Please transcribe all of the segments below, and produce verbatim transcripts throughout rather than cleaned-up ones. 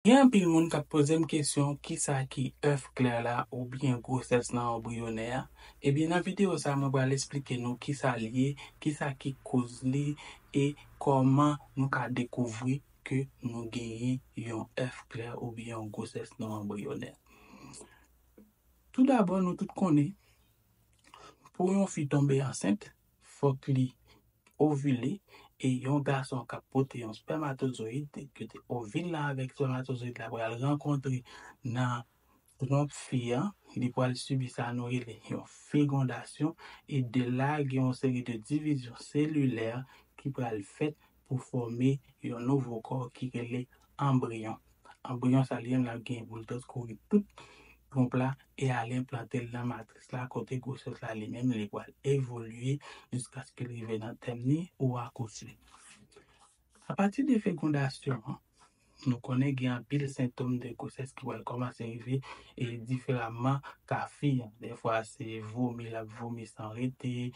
Gen anpil moun k ap poze m kesyon kisa ki èf klè la oubyen gwosès nan anbriyonè a. Ebyen, nan videyo sa a, mwen pral esplike nou kisa l ye, kisa ki koz li, e kòman nou ka dekouvri ke nou genyen yon èf klè oubyen yon gwosès nan anbriyonè. Toudabò, nou tout konnen, pou yon fi tonbe ansent, fòk li ovile, e yon gason k ap pote yon spèmatozoyid, ki te ovil la avèk spèmatozoyid la pral rankontre nan twonp fi a, li pral sibi sa nou rele yon fegondasyon, e de la gen yon seri de divizyon selilè ki pral fèt pou fòme yon nouvo kò ki rele anbriyon. Anbriyon sa li menm l ap gen pou l transkori tout twonp la e al enplante l nan matris la kote gwosès la li menm li pral evolye jiskaske l rive nan tèm li ou akouche. Apati de fegondasyon an, nou konnen gen anpil sentòm de gwosès ki pral kòmanse rive e diferaman ka fi an. Dèfwa se vomi l ap vomi san rete,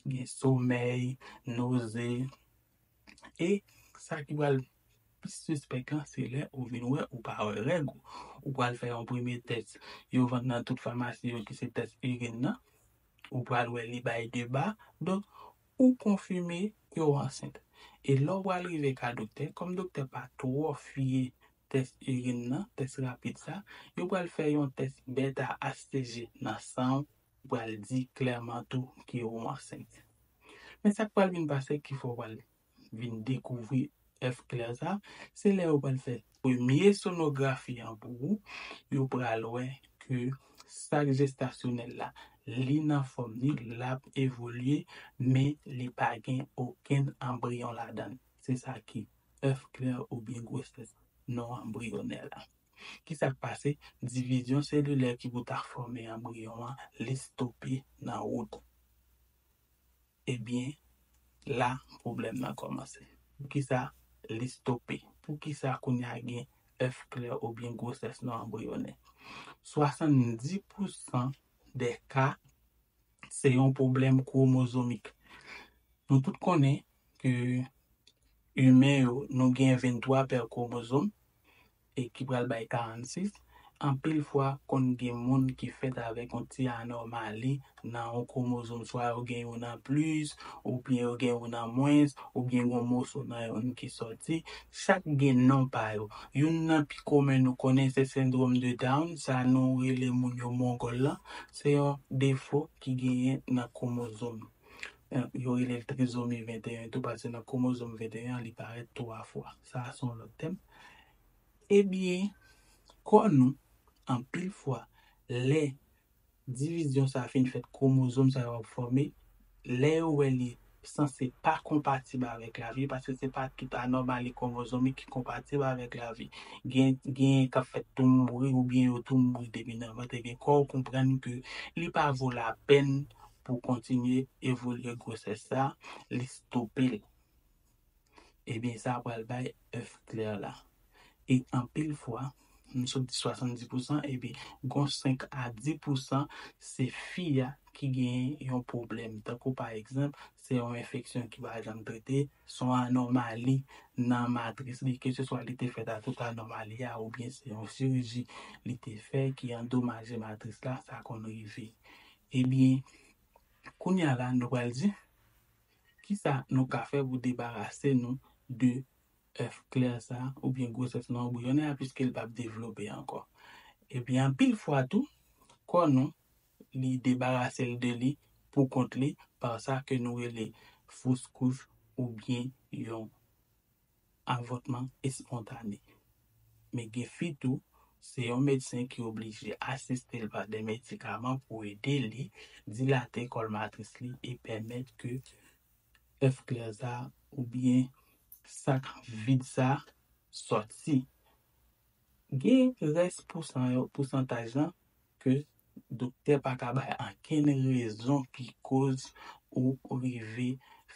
gen somèy, noze. E sa ki pral pi sispèk lan, se lè ou vin wè ou pa wè règ ou. Ou pral fè yon premye tès yo vann nan tout famasi yo ki se tès irin nan. Ou pral wè li bay de ba. Donk, ou konfime ke w ansent. E lè w pral rive ka doktè, kòm doktè pa twò fiye tès irin nan, tès rapid sa, yo pral fè yon tès beta H C G nan san w, pral di klèman tou ke w ansent. Men sa k pral vin pase ki fè w pral vin dekouvri èf klè sa, se lè yo pral fè premye sonografi an pou ou, yo pral wè ke sak jestasyonèl la, li nan fòm ni, l ap evolye, men li pa gen okenn anbriyon ladan l. Se sa ki èf klè oubyen gwosès non anbriyonè la. Kisa k pase? Divizyon selilè ki pou ta fòme anbriyon an, li stope nan wout. Ebyen, la pwoblèm nan kòmanse. Poukisa li stope? Poukisa kounye a gen èf klè oubyen gwosès non anbriyonè? Swasanndis pousan dè ka, se yon pwoblèm kwomozomik. Nou tout konnen ke imen yo, nou gen venntwa pè kwomozòm e ki pral bay karannsis. Anpil fwa, konn gen moun ki fèt avèk yon ti anòmali nan yon kwomozòm. Swa yo gen youn an plis, oubyen yo gen youn an mwens, oubyen gen yon moso nan youn ki sòti. Chak gen non pa yo. Youn nan pi komen nou konnen se sendwòm de Down, sa nou rele moun yo mongòl lan. Se yon defo ki genyen nan kwomozòm. Eh, yo rele l trizomi venteyen tou, paske nan kwomozòm venteyen an, li parèt twa fwa. Sa a se yon lòt tèm. Ebyen, kò nou, anpil fwa, lè divizyon sa a fin fèt, kwomozòm sa yo ap fòme, lè yo wè li sanse pa konpatib avèk lavi, paske se pa tout anòmali kwomozomik ki konpatib avèk lavi. Gen, gen k ap fèt tou mouri, oubyen yo tou mouri depi nan vant, ebyen, kò w konprann ke li pa vo lapèn pou kontinye evolye gwosès sa, li stope l. Ebyen, sa pral bay èf klè la. E anpil fwa, m sot di swasanndis pousan, ebyen, gon senk a dis pousan se fi a ki gen yon pwoblèm. Tankou pa egzanp, se yon enfeksyon ki pa janm trete, se yon anòmali nan matris li, keseswa li te fèt a tout anòmali a, oubyen se yon chiriji li te fè ki andomaje matris la, sa konn rive. Ebyen, kounye a la, nou pral di, kisa nou ka fè pou debarase nou de èf klè sa, oubyen gwosès non anbriyonè a, piske l p ap devlope ankò? Ebyen, anpil fwa tou, kò nou, li debarase l de li pou kont li, pa sa ke nou rele fos kouch oubyen yon avòtman espontane. Men gen fi tou, se yon medsen ki oblije asiste l pa de medikaman pou ede li dilate kòl matris li e pèmèt ke èf klè sa oubyen sak vid sa sòti. Gen rès pousan yo, pousantaj lan, ke doktè pa ka bay ankenn rezon ki koz ou rive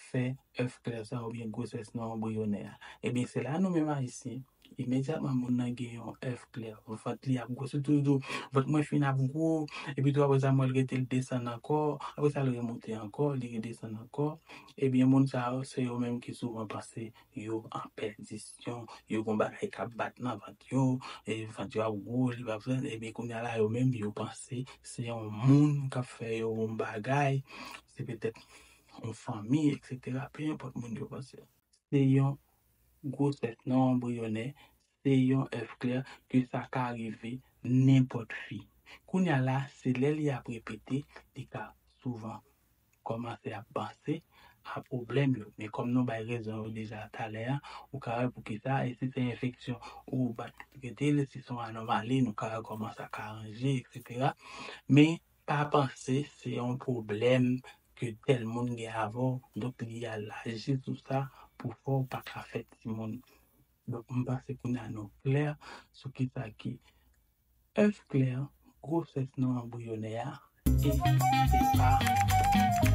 fè èf klè sa oubyen gwosès non anbriyonè a. Ebyen, se la nou menm Ayisyen, Imedyatman moun nan gen yon èv klè, vant li ap gwo, sitou tou vant mwen fin ap gwo, epi tou apre sa mwen l rete l desann ankò, apre sa l remonte ankò, li redesann ankò. Ebyen moun sa yo se yo menm ki souvan panse yo an pèdisyon, yo gon bagay k ap bat nan vant yo, e vant yo ap gwo, li p ap fè, ebyen kounye a la yo menm yo panse se yon moun k ap fè yo yon bagay, se petèt yon fanmi, etsetera. Pe enpòt moun yo panse. Se yon gwosès non anbriyonè, se yon èv klè ke sa ka rive nenpòt fi. Kounye a la, se lè li ap repete, li ka souvan kòmanse ap panse a pwoblèm yo. Men kòm nou bay rezon yo deja talè a, ou ka wè poukisa, e si se enfeksyon ou bat rete l, si se yon anòmali, nou ka wè kòman sa ka ranje, etsetera. Men pa panse se yon pwoblèm ke tèl moun gen avè w, donk li al aji sou sa pou fè w pa ka fè timoun. Donk m panse kounye a nou klè sou kisa ki èv klè, gwosès non anbriyonè a, e se pa